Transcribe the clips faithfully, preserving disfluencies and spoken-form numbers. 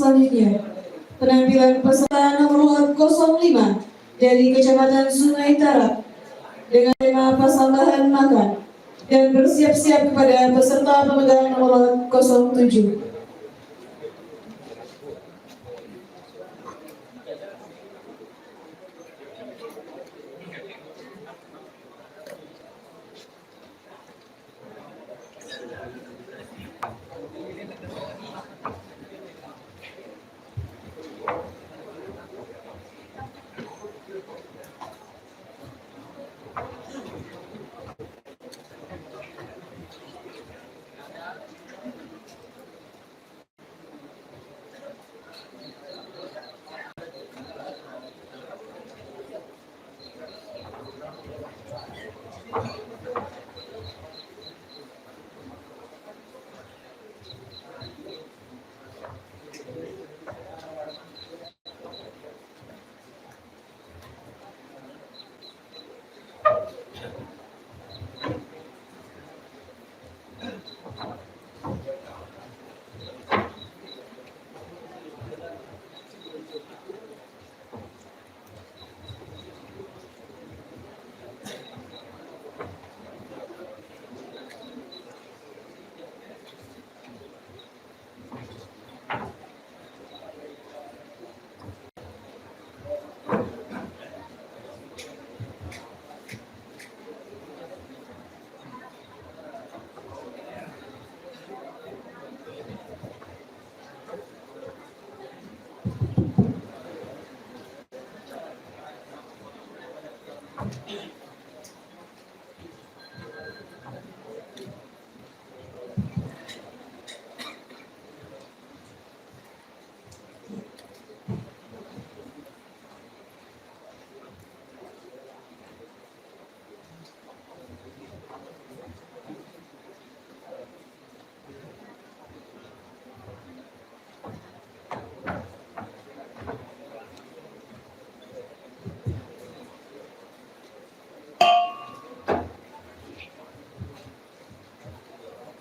Selanjutnya, penampilan peserta nomor urut kosong lima dari Kecamatan Sungai Tarab dengan tema persembahan makan dan bersiap-siap kepada peserta pemegang nomor urut kosong tujuh.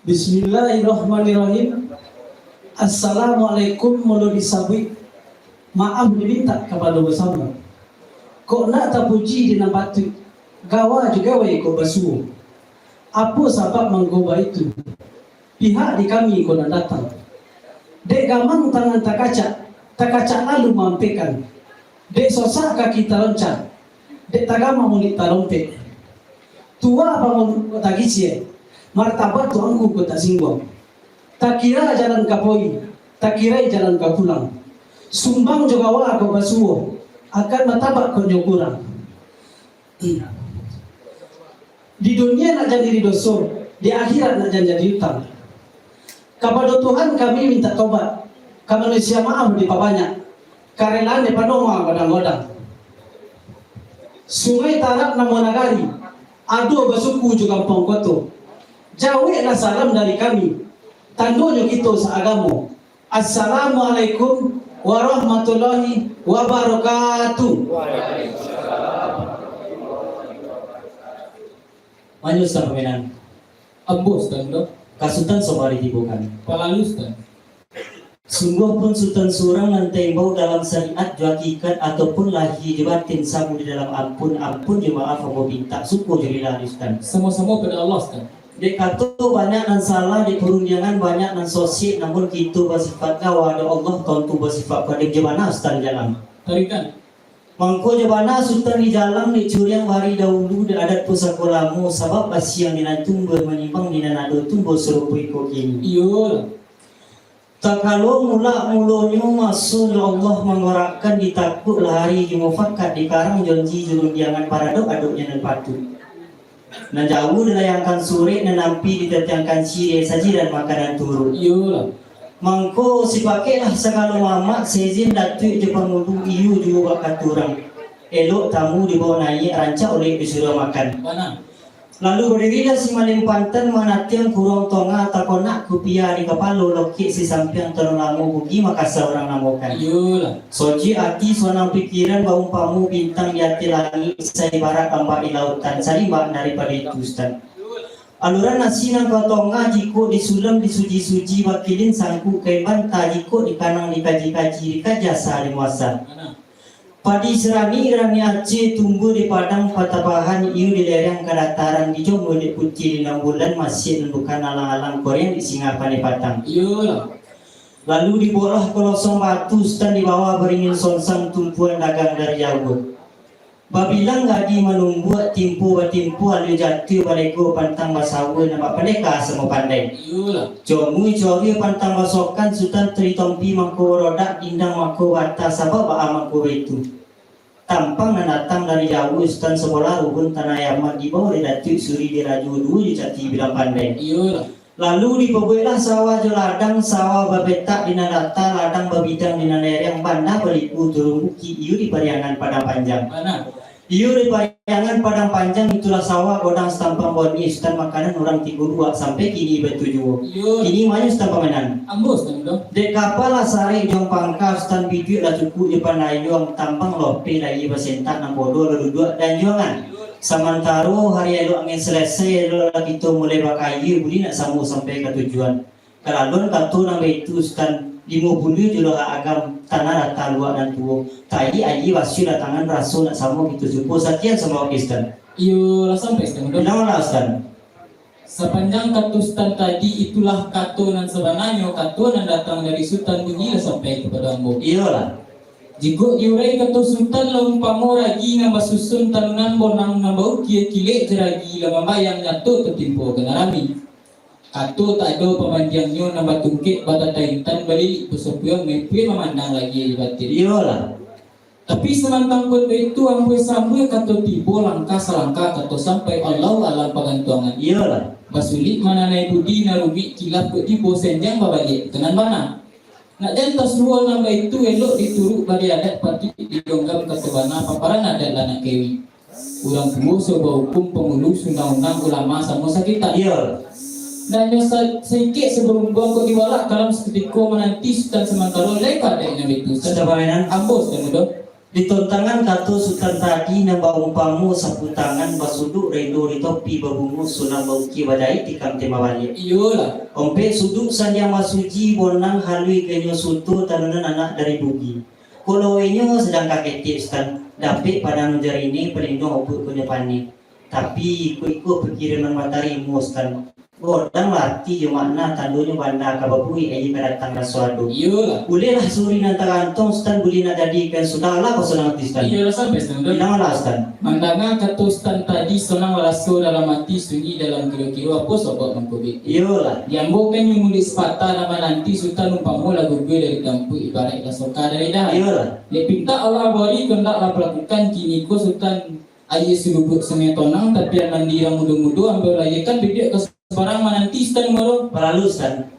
Bismillahirrahmanirrahim. Assalamualaikum, mulo disabuik, maaf dimintak kapado basamo. Kok nak tapuji di nan patuik, gawa jo gawai kok basuo. Apo sabab mangko baitu? Pihak di kami ko nan datang. Dek gamang tangan takacak, takacak lalu maampekan. Dek sosak kaki taroncak, dek tagamang mulik talompek. Tua pangulu ko tagisia, martabat tuanku ko tasingguang. Takira jalan ka pai, takirai jalan ka pulang. Sumbang jo gawa ko basuo, akan matabak ko nyo kurang. Di dunia nak jadi didoso, di akhirat nak jadi utang. Kapado Tuhan kami mintak tobat, ka manusia maaf dipabanyak, karelaan dek pado magodang-godang. Sungai Tarab namo nagari, ado basuku jo gampang koto. Jaweklah salam dari kami, tandonyo kito saagamo. Assalamualaikum warahmatullahi wabarakatuh. Manyusun paminan. Ambo Sutan tu. Ka Sutan sobari tibokan. Palalu Sutan. Sungguah pun Sutan surang nan taimbau dalam syariat jo hakikat ataupun lahia jo batin, samo di dalam ampun, ampun jo maaf ambo pintak, suko jo rila di Sutan. Samo-samo pado Allah Sutan. Dek kato banyak nan salah, dek parundiangan banyak nan sosiak, namun kito basifat gawa, dek Allah tantu basifat kadim jo bana Sutan jalang. Tarikan. Mangko jo bana Sutan di jalang, dek curiang bari dahulu, dek adat pusako lamo, sabab basiang di nan tumbuah, manimbang di nan ado tumbuah, sarupo iko kini. Iyolah. Takalo mulak mulonyo maso jo Allah manggorakkan, ditakuiklah ari jo mufakat, dikarang janji jo rundiangan, paradok-adoknyo nan patuik. Nan jauah dilayangkan surek, nan ampi ditatiangkan siriah, sajiran makanan turuik. Iyolah. Mangko sipakeklah sagalo mamak, saizin datuik jo pangulu, iyo juo bak katurang. Elok tamu dibao naiak, rancak ulek disuruah makan. Bana. Lalu badirilah si Malin Pantan, manatiang kuruang tonga, takonak kupiah di kapalo, lokek si sampiang, taruang lamo Bugih Makasa urang namokan. Iyolah. Sojik ati, sonang pikiran, baumpamo bintang di ateh langik, saibarat ombak di lautan, sarimbak daripado itu, Sutan. Aluran nasi nan ka tongah, jikok disulam disuji-suji, bakilin sangkuk kain banta, jikok dikanang dikaji-kaji, dikaja sari muasa. Padi sirani-rani Aceh tumbuah di padang patapahan, iyo di lereng kadataran, dijongoi dek puti lintang bulan, masiak dundukan alang-alang, koreang di singa panipatang. Iyolah. Lalu di borah kolosong batu, Sutan, di bawah baringin sonsang, tumpuan dagang dari jauah. Babilang gadi manumbuak, timpo batimpo, alun jatuah balego, pantang basawa, nan bak pandeka samo pandai. Iyolah. Comui coria pantang basokan, Sutan, tari tompi mangko rodak, dindang mangko bata, sabab baa mangko baitu. Tampang nan datang dari jauah, Sutan, sabolah ruhun tanah Yaman, dibao dek Datuak Suri Dirajo, duo jo cati bilang pandai. Iyolah. Lalu dipabueklah sawah jo ladang, sawah bapetak di nan data, ladang babidang di nan lereng, banda baliku turun bukik, iyo di Pariangan Padang Panjang. Bana. Iyo di Pariangan Padang Panjang, itulah sawah godang satampang boni, Sutan, makanan urang Tigo Ruak, sampai kini baitu juo. Iyo. Kini ma nyo, Sutan, pamainan? Ambo, Sutan, tu. Dek kapa lah sarek ujuang pangka, Sutan, biduik lah cukuik jo pandayuang, tambang lopeh lai basentak, nan bodoh lah duduak di anjuangan. Samantaro hari elok angin salasai, elok lah kito mulai bakaia, buliah nak samo sampai ka tujuan. Kalaluan kato nan baitu, Sutan, limo puluah julo agam, tanah data luak nan tuo, tai aia basuah datangan, raso nak samo kito jumpo, sakian sambah wakil, Sutan. Iyo, lah sampai, Sutan, tu. Bilang lah, Sutan. Sapanjang kato Sutan tadi, itulah kato nan sabananyo, kato nan datang dari Sutan, bunyi lah sampai kapado ambo. Iyolah. Jikok diurai kato Sutan, lah umpamo ragi nan basusun tanunan bonang, nan baukia kilek jaragi, lah mambayang nyato tatimpo ganarami. Kato tak ado pamandiangnyo, nan batungkek batataintan, balilik basopiang, mepue mamandang lagi di batin. Iyolah. Tapi samantang pun baitu, ambuih sambuih kato tibo, langkah salangkah kato sampai, Allahu alam pagantuangan. Iyolah. Basulik mananai budi, nan rumik kilaf kok tibo, senjang babaliak ka nan bana. Nak jan tasuo nan baitu, elok dituruik badi adat, patuik diganggam kato bana, paparan adat lah nak kewi. Urang tuo so bahukum, pangulu, sundang-undang, ulama samo sakitab. Iyo. Nan nyo sa-, saikek sabalumbuang kok diwalak, kalam sakutiko mananti Sutan samantaro, lai ka dek nan baitu. Sutan pamainan. Ambo Sutan Mudo. Di tontangan kato Sutan tadi, nan baumpamo sapu tangan, basuduk rendo di topi, babungo sulam baukia, bajahik tikam tembak baliak. Iyolah. Ompek suduk sandiang basuji, bonang halui ganyo suto, tanunan anak dari Bugih. Kok lawainyo sadang ka ketek, Sutan, dapek padang nan jariniah, palinduang obuik punyo paneh. Tapi, iko-iko pikiran nan batarimo, Sutan. Godang lah arati jo makna, tandonyo banda ka babuih, aia ka datang raso ado. Iyolah. Buliahlah suri nan tagantuang, Sutan, buliah nak jadikan, sudahlah kok sanang ati, Sutan. Iyolah, sampai, Sutan, tu. Bilang lah, Sutan. Mandanga kato Sutan tadi, sanang raso dalam ati, sunyi dalam kiro-kiro, apo sabab mangko baitu? Iyolah. Diambokan nyo mulik sapatah, nan mananti Sutan umpamo lah gugur dari tampuik, ibaraik lah soka dari dahan. Iyolah. Dek pintak Allah bari, kandak lah palakukan, kiniko Sutan aia salubuak Sungai Tonang, tapi nan mandi urang mudo-mudo, ambo lahiakan bibik ka sabarang, mananti Sutan maro. Balalu, Sutan.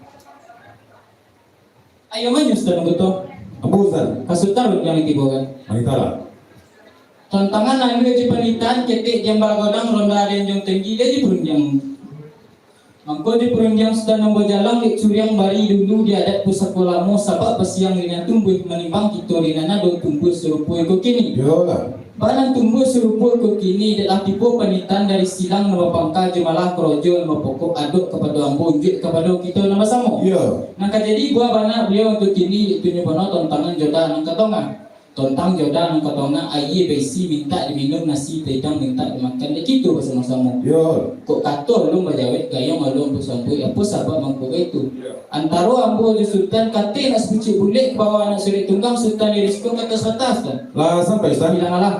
Ayo manyuh, Sutan Anggoto. Ambo, Sutan. Ka Sutan rundiang ditibokan. Manitalah. Tantangan alua jo panitahan, ketek jambal godang, ronda di anjuang tinggi, di anjuang rundiang. Mangko di parundiang Sutan nan bajalang, dek curiang bari dulu di adat pusako lamo, sabab basiang di nan tumbuah, manimbang kito di nan ado, tumbuah sarupo iko kini. Iyolah. Bak nan tumbuah sarupo iko kini, dek lah tibo panitahan dari silang nan bapangka, jo malah karajo nan bapokok, adok kapado ambo, unjuak kapado kito nan basamo. Iyo. Nan ka jadi buah bana baliau untuak kini, itu nyo bana tantangan jodah nan ka tongah. Tontang jodah nan ka tongah, aia baisi mintak diminum, nasi taidang mintak dimakan, dek kito basamo-samo. Yo. Kok kato alun bajawek, gayuang alun basambuik, apo sabab mangko baitu? Yo. Antaro ambo jo Sutan, kateh nak sapucuak bulek, ka bawah nak surek tunggang, Sutan di risiko ka atas-atas, Sutan. Lah sampai, Sutan? Bilang alah.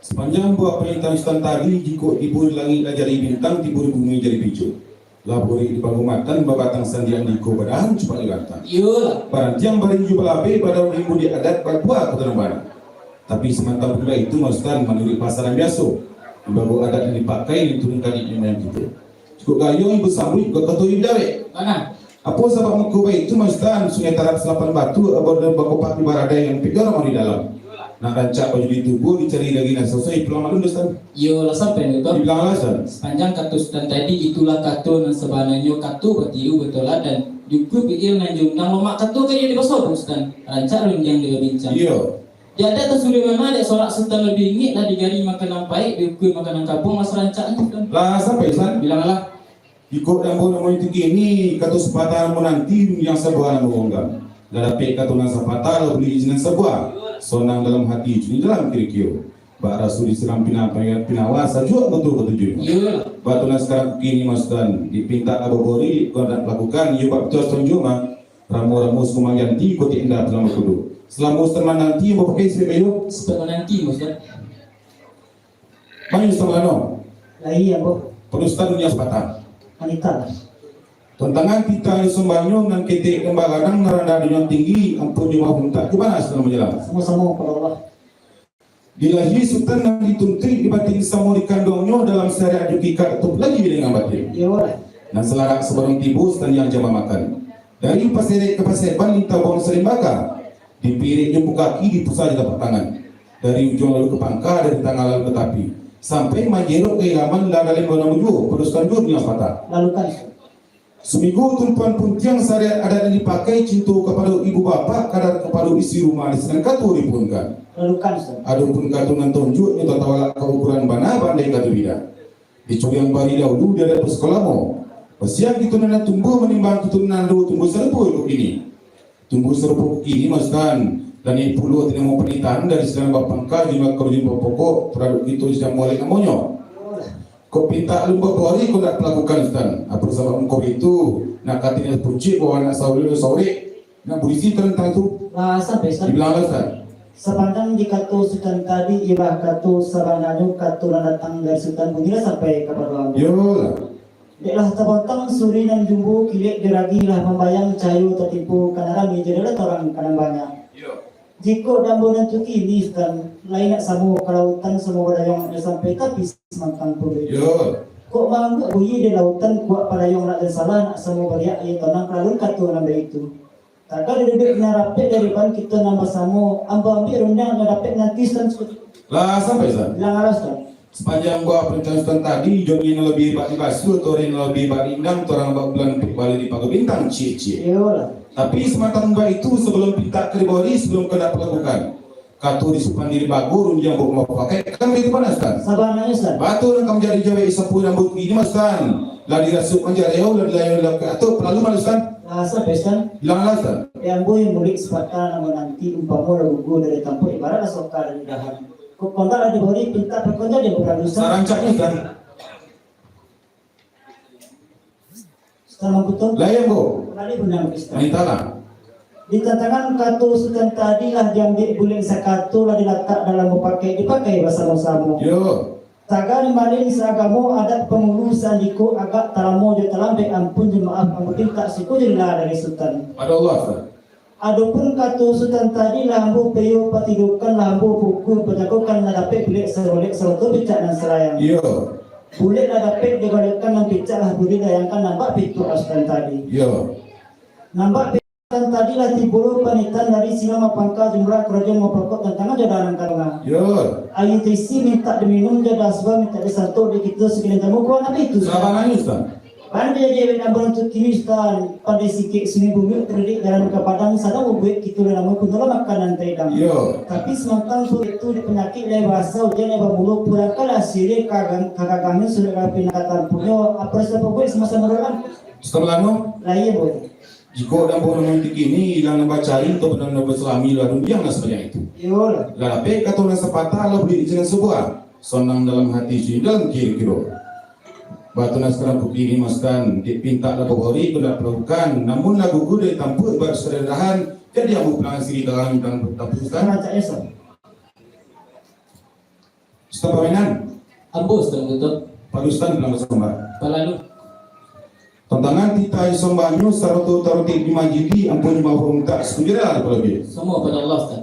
Sapanjang buah panitahan Sutan tadi, jikok tibo di langik lah jadi bintang, tibo di bumi jadi pijo. Lah burik di pangumatan, babatang sandiang di iko badahan cupak di rantang. Iyolah. Barantiang bari jo balabeh, badaun rimbun di adat, babuah kok tanam bana. Tapi samantang pun baitu, Sutan, manuruik pasaran biaso, imbau adat nan dipakai, nan turun ka niniak moyang kito. Cukuik gayuang ibo sambuik, kok kato ibo jawek. Mana? Apo sabab mangko baitu, Sutan? Sungai Tarab Salapan Batu, abah nan bakopak di baradai, nan pik garam di dalam. Nak rancak baju ditubuah, dicari lagi nan sasai, pulang malun, Sutan. Iyo, lah sampai tu, toh? Dibilang lah, Sutan. Sapanjang kato Sutan tadi, itulah kato nan sabananyo, kato batiru batoladan. Diukua pikia nan jo undang, lomak kato ka iyo dibasobok, Sutan. Rancak rundiang dibabincang. Iyo. Di adat tasuruik mano, dek sorak Sutan labiah ingek, lah digari makanan paik, diukua makanan kabuang, lah sarancak tu, Sutan. Lah sampai, Sutan? Bilang lah. Jikok ambo nan manitiki ini, kato sapatah ambo nanti, nan sabuah nan bagonggang. Lah dapek kato nan sapatah, lah buliah isi nan sabuah. Sonang dalam hati, sunyi dalam kiro-kiro. Bak raso disiram pinang, pinang, pinawa, sajuak batua batujuah. Iyo. Batu nan sakarang kini, Mas Sutan, dipintak ka babori, kok ndak lakukan, iyo bak batua satunjuak mah. Ramo-ramo sumangganti, kotek indah tulang bakudo. Salamo Sutan mananti, ambo pakai sirek kayu. Sutan mananti, Mas Sutan. Mayu Sutan Malano. Lai, ambo. Padusi Sutan dunia sapatah. Manitah. Tantangan titah di sumbanyo nan ketek dan bagadang, nan randah di nan tinggi, ampun jo maaf mintak, di mana Sutan manjalan? Samo-samo, pado Allah. Dilahi Sutan nan dituntuik, di batin samo dikanduangnyo, dalam syariat jo hakikat tu lagi dengan batin. Iyo lah. Nan salarak sabarang tibo, Sutan yang jama makan. Dari Pasir Ek ka Pasir Ban, lintah buang salimbaka. Dipirik jo kaki, dipusa jo tapak tangan. Dari ujuang lalu ka pangka, dari tangah lalu ka tapi. Sampai manjerok ka ilaman, lah dalam bulan bujuo, padusi Sutan dunia sapatah. Lalukan. Sumigo tumpuan puntiang, syariat adat nan dipakai, cinto kapado ibu bapak, kadar kapado isi rumah, di sinan kato dipuhunkan. Lalukan, Sutan. Adopun kato nan tonjuak, nyo tatawalak ka ukuran bana, pandai kato bida. Dicuriang bari dahulu, di adat pasuko lamo. Pasiang kito nan tumbuah, manimbang kito nan ado, tumbuah sarupo iko kini. Tumbuah sarupo kini, Mas Sutan. Dan ipulo tinamo panitahan dari sinan bapangka, jumlah karajo bapokok, produk kito sinan molek namonyo. Kok pintak lumba bori, kok ndak palakukan, Sutan. Apo sabab engkau itu, nak katanya pucik, bawa anak saulil, saurek, nak berisi tentang tu. Lah sampai, Sutan. Dibilang lah, Sutan. Sapanjang dikato Sutan tadi, iyolah kato sabananyo, kato nan datang dari Sutan, bunyilah sampai kapado ambo. Iyolah. Dek lah tabontang suri nan jumbo, kilek jo ragi lah mambayang, cahayo tatimpo ka nan rami, jadilah torang ka nan banyak. Iyo. Jikok di ambo nan tu kini, Sutan, lai nak samo ka lautan, samo badayuang nak sampai tapi samantang pun. Iyo. Kok maangguk buyi di lautan, kuak padayuang nak dan salah, nak samo bariak, iyo tanang, kalun kato nan baitu. Taga diduduak nan rapek dari pan kito nan basamo, ambo ambiak rundiang nan dapek nanti, Sutan. Lah sampai, Sutan? Bilang alas, Sutan. Sapanjang buah perencanaan Sutan tadi, jo nan labiah hebat di baso, atau nan labiah hebat di indang, atau urang bak bulan, bali di pagar bintang, ciek-ciek. Iyolah. Tapi samantang baitu, sabalum pintak ka dibori, sabalum ka dipalakukan. Kato di supan diri bago, rundiang buek rumah pakai, kan baitu bana, Sutan? Sabananyo, Sutan. Batua nan ka manjadi jawek sapuih rambut gigi, Mas Sutan. Lah dirasuak manjareau, lah dilayua lah ka atok, palalu malu, Sutan. Lah sampai, Sutan. Bilang alas, Sutan. Dek ambo yang mulik sapatah nan mananti, umpamo lah gugur dari tampuak, ibarat lah soka dari dahan. Kok kondak lah dibori, pintak pakondak dek ambo palalu, Sutan. Sarancaknyo, Sutan. Sutan Mangkuto. Lai, ambo. Kembali pulang, Sutan. Manitahlah. Di tantangan kato Sutan tadi lah diambiak bulek sakato, lah dilatak dalam bapakek, dipakai basamo-samo. Yo. Taga dimalin saagamo, adat pangulu saandiko, agak talamo jo talambek, ampun jo maaf, ambo pintak suku jo rila dari Sutan. Pado Allah, Sutan. Adopun kato Sutan tadi, lah ambo peyo patidokan, lah ambo pukua pajagokan, lah dapek bulek sagolek, sarato picak nan salayang. Iyo. Bulek lah dapek digolekkan, nan picak lah buliah layangkan, nan bak pituah Sutan tadi. Iyo. Nan bak pituah Sutan tadi, lah tibo panitahan dari sinan mapangka, jumlah karajo mapokok, tantangan jo dalam karungan. Iyo. Aia taisi mintak diminum, jo dasua mintak disantok, dek kito sagilo jamu, kuah nan baitu. Sabananyo, Sutan. Pandai jawek nan bantuak kini, Sutan, pandai sikek Sungai Bunguik, karidik jalan ka Padang, sadang bubuik kito lah namo, punyo lah makanan taidang. Iyo. Tapi samantang tu itu di panyakik lai basa, ujan lai bamulo, purangkalah sirih kagang-, kagagangnyo sudah lah pinang ka tampuaknyo, apo rasa bubuik sama-sama dalam? Sutan Malano? Lai, Boy. Jikok ambo nan manitiki ini, ilang nan bacari, atau nan basalami, lah rundiang lah sabanyak itu. Iyolah. Lah dapek kato nan sapatah, lah buliah isi nan sabuah. Sonang dalam hati, sunyi dalam kiro-kiro. Batu nan sakarang kini, Mas Sutan, dek pintak lah babori, tu lah palakukan, namun lah gugur dari tampuak, ibarat sadadahan, jadi ambo pulang siri dalam, dalam tampuak, Sutan. Rancak, yo, Sutan. Sutan pamenan. Ambo, Sutan Mangkuto. Pado Sutan pulang basambar. Palalu. Tantangan titah di sumbanyo, sarato tarutik di majili, ampun jo maaf mintak, sakujur lah dipalabiah. Samo pado Allah, Sutan.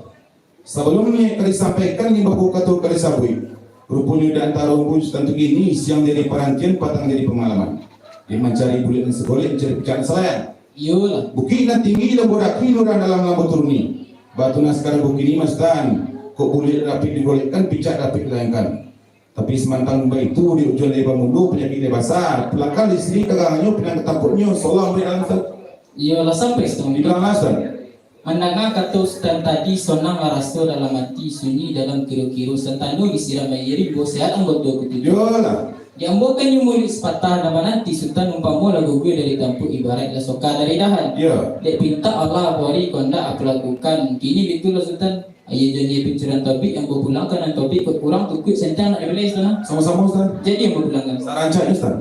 Sabalum niniak ka disampaikan, limbago kato ka disabuik. Ruponyo di antaro umbu Sutan tu kini, siang jadi parantian, patang jadi pamalaman. Dek mancari bulek nan sagolek, mancari picak nan salayang. Iyolah. Bukik nan tinggi lah ambo daki, urang dalam lah ambo turuni. Batu nan sakarang bukik ni, Mas Sutan, kok bulek dapek digolekkan, picak dapek dilayangkan. Tapi samantang baitu, di ujuang lai bamulo, panyakik lai basa, pulangkan istri ka gagangnyo, pinang ka tampuaknyo, insyaallah, ambo dalam, Sutan. Iyolah, sampai, Sutan. Dibilang lah, Sutan. Mandanga kato Sutan tadi, sonang lah raso dalam ati, sunyi dalam kiro-kiro, santano disiram aia rimbo, sehat anggoto katujuah. Iyolah. Diambokan nyo muruik sapatah, nan mananti Sutan umpamo lah guguah dari tampuak, ibaraik lah soka dari dahan. Iyo. Dek pintak Allah bari kondak aku lakukan. Kini bitulah Sutan. Ayo janji pancuran tobik, ambo pulangkan nan tobik, kok kurang tukuik sentang nak dibali Sutan. Samo-samo, Sutan. Jadi ambo pulangkan. Sarancak, Sutan.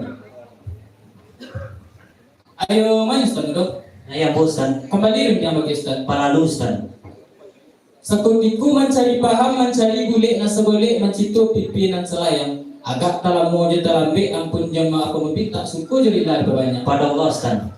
Ayo, main Sutan tu. Ayo, ambo, Sutan. Kambali rundiang bagi Sutan. Palalu, Sutan. Sakutiko mancari paham, mancari bulek nan sagolek, mancito pipia nan salayang. Agak talamo jo talambek, ampun jo maaf, pamupik tak suko jo lila dipabanyak. Pado Allah, Sutan.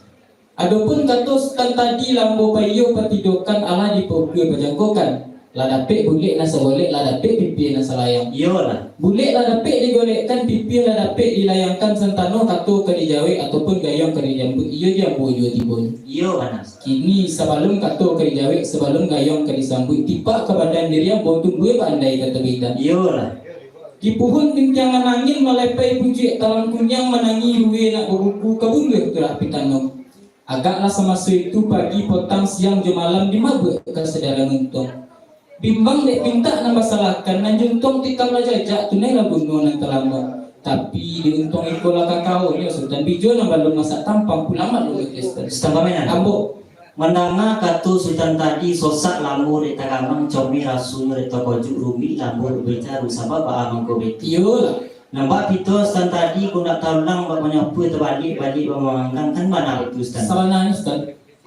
Adopun kato Sutan tadi, lah ambo paiyo patidokan, alah dipaukua pajangkokan. Lah dapek bulek nan sagolek, lah dapek pipia nan salayang. Iyolah. Bulek lah dapek digolekkan, pipia lah dapek dilayangkan, santano kato ka dijawek ataupun gayuang ka dijambuik, iyo di ambo juo tibonyo. Iyo, bana. Kini, sabalun kato ka dijawek, sabalun gayuang ka disambuik, tipak ka badan diri ambo tumbuah baandai kato bida. Iyolah. Di puhun rintiangan angin malepai pujuak talang kuniang, manangi rue nak babuku, ka buluah turah pitanong. Agaklah samaso itu pagi, potang, siang, jo malam dimabuak ka sadara nuntuang. Bimbang dek pintak nan basalahkan, nan juntuang tikam lah jajak, tunai lah bunuah nan talamo. Tapi di untuang iko lah kakaonyo, Sutan, bijo nan balun masak tampang, pulang maklum Sutan. Sutan pamenan. Ambo. Mandanga kato Sutan tadi, sosak lamo dek tagamang, comeh rasonyo dek takojuik, rumik lamo dek bacaru, sabab baa mangko baitu. Iyolah. Nan bak pito Sutan tadi, kok ndak taulang, bak manyapua tabaliak-baliak, bak mamanggang, kan bana baitu, Sutan? Sabananyo, Sutan.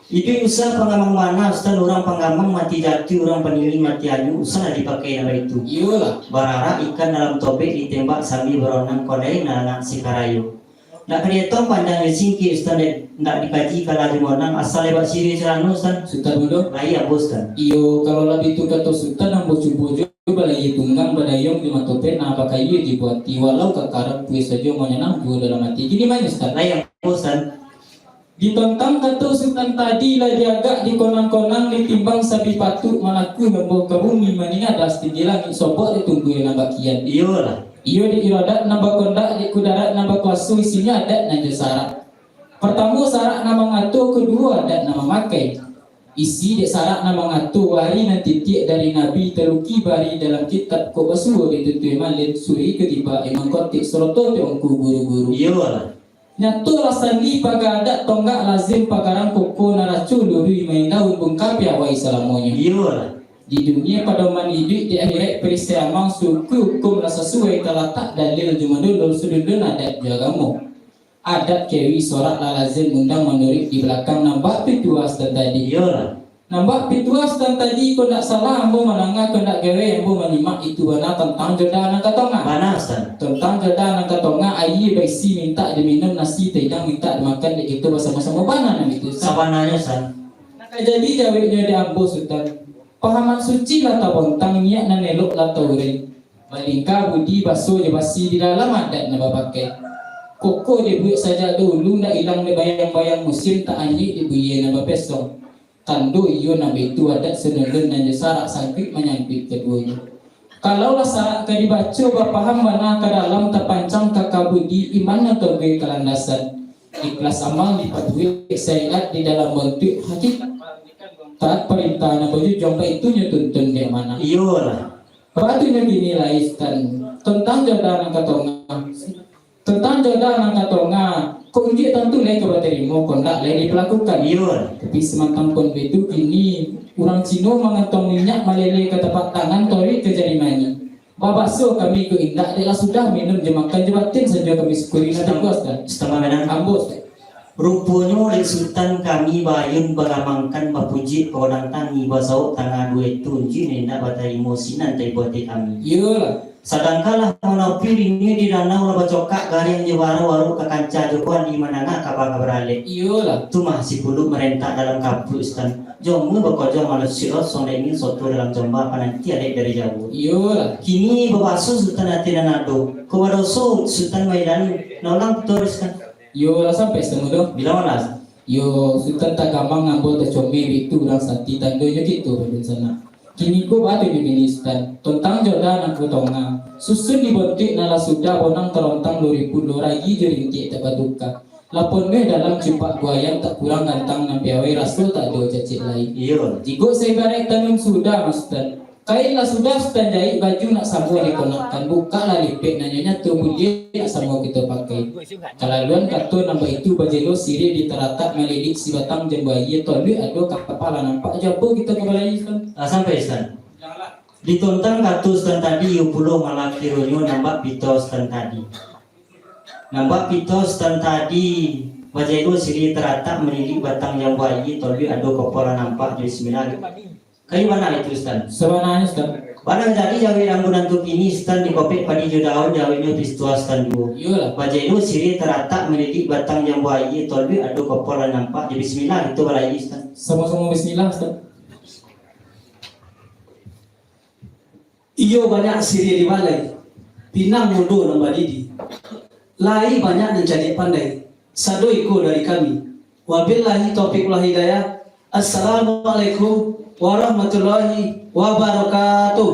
Iduik usah panggamang bana, Sutan, urang panggamang mati jatuah, urang paningin mati anyuik, usahlah dipakai nan baitu. Iyolah. Bararak ikan dalam tobek ditembak sambia baronang, kodai nan anak si karayo. Ndak ka dietong panjang jo singkek, Sutan, dek, ndak dikaji kalah jo monang, asal lewat siriah carano, Sutan. Sutan dulu. Lai ambo, Sutan. Iyo, kalau lah baitu kato Sutan, ambo cubo jo balayia tunggang, badayuang jo mato pena, bakaia jo buati, walau kakarak, buih sajo manyanang juo dalam ati. Kini mano, Sutan? Lai ambo, Sutan. Ditontang kato Sutan tadi, lah diagak dikonang-konang, ditimbang sabih patuik, manaku ambo ka bumi, maningadah satinggi langik, sobok dek tumbuah nan bakian. Iyolah. Iyo dek iradat nan bakondak, dek kudarat nan bakuaso, isinyo adat nan jo sarak. Partamo sarak nan mangato, kaduo adat nan mamakai. Isi dek sarak nan mangato, wari nan titiak dari Nabi, taruki bari dalam kitab, kok basuo dek tutuih malin, suri katiba imam kotib, soroto tuangku guru-guru. Iyolah. Nyato lah sandi paga adat, tonggak lazim pagarang koko, naraco luruih main daun, bungka piawai salamonyo. Iyolah. Di dunia padoman iduik, di akhirat perisai amang, suku hukum lah sasuai, talatak dalil jo mandulul, sudulun adat jo agamo. Adat kewi sorak lah lazim, undang manuruik di balakang, nan bak pituah Sutan tadi. Iyolah. Nan bak pituah Sutan tadi, kok ndak salah ambo mandanga, kok ndak gawai ambo manyimak, itu bana tontang jodah nan ka tongah. Bana, Sutan. Tontang jodah nan ka tongah, aia baisi mintak diminum, nasi taidang mintak dimakan, dek kito basamo-samo, bana nan itu, Sutan? Sabananyo, Sutan. Nan ka jadi jaweknyo dek ambo, Sutan. Pahaman suci lah tabontang, niaik nan elok lah taurai. Balingka budi baso jo basi, di dalam adat nan bapakai. Koko dibuek sajak dahulu, ndak ilang dek bayang-bayang musim, tak anyuik dek buya nan bapesong. Tando iyo nan baitu adat, sudulun nan jo sarak, sangkuik manyangkuik kaduonyo. Kalau lah sarak ka dibaco, bapaham bana ka dalam, tapancang ka, ka budi, iman nan togeh ka landasan. Ikhlas amal dipabuek, syariat di dalam bantuak, hakikat taat parintah nan bajujuang, baitunyo tuntun dek amanah. Iyolah. Baitunyo kini lai, Sutan, tontang jodah nan ka tongah. Tontang jodah nan ka tongah, kok unjuak tantu lai ka batarimo, kondak lai dipalakukan. Iyo. Tapi samantang pun baitu, kini urang Cino mangantuang minyak, malele ka tapak tangan, torik ka jari mani. Babaso kami ko indak, dek lah sudah minum jo makan jo batin, sajo kami syukuri nan Sutan, tapuas, Sutan. Sutan pamenan. Ambo, Sutan. Ruponyo dek Sutan kami baayun, bagamangkan, bapujuik, baodang tangi, basawok tangah duo itu, unjuak nan indak batarimo sinan taibo ati kami. Iyolah. Sadangkan lah manopi rinyo di danau, lah bacokak gariang jo barau, arok ka kanca jo kuan, di mandanga kaba ka baralek. Iyolah. Tu mah si puluak marentak dalam kapuak, Sutan. Jombua bakojo malusuak, losong dek angin, soto dalam comba, pananti alek dari jauah. Iyolah. Kini babaso Sutan ati nan ado. Kok badoso Sutan mailan, nah ulang putuih, Sutan. Iyolah, sampai samo tu. Bilo malas? Yo, Sutan tagamang, ambo tacomeh, baitu urang santi, tandonyo kito badunsanak. Kini ko baa tu nyo kini, Sutan? Tontang jodah nan ka tongah. Susun di bontuak nan lah sudah, bonang tarontang lurih pulo, ragi jo rintiak tak batuka. Lah ponuah dalam cupak buayang, tak kurang gantang nan piawai, raso tak ado cacek lai. Iyo. Jikok saibaraik tanun sudah, Sutan. Kain lah sudah Sutan jahit, baju nak samo dikonakkan, bukaklah lipek nan nyo nyato, buliah nak samo kito pakai. Kalaluan kato nan baitu, bajelo siriah di taratak, malilik sibatang jambu aia, toluik ado kapal lah nampak, jo apo kito ka balayi, Sutan? Lah sampai, Sutan? Ditontang kato Sutan tadi, iyo pulo malah kironyo nan bak pito Sutan tadi. Nan bak pito Sutan tadi, bajelo siriah taratak, malilik batang jambu aia, toluik ado kapal lah nampak, jo bismillah. Kayu bana itu, Sutan? Sabananyo, Sutan. Bana jadi jawek rambu nan tu kini, Sutan, dikopek padi jo daun, jaweknyo pistua, Sutan, duo. Iyolah. Bajelo siriah taratak, malilik batang jambu aia, toluik ado kapal lah nampak, jo bismillah kito balayi, Sutan. Samo-samo bismillah, Sutan. Iyo banyak siriah di balai, pinang mudo nan badidi. Lai banyak nan cadiak pandai, sado iko dari kami. Wabillahi taufiq wal hidayah. Assalamualaikum warahmatullahi wabarakatuh.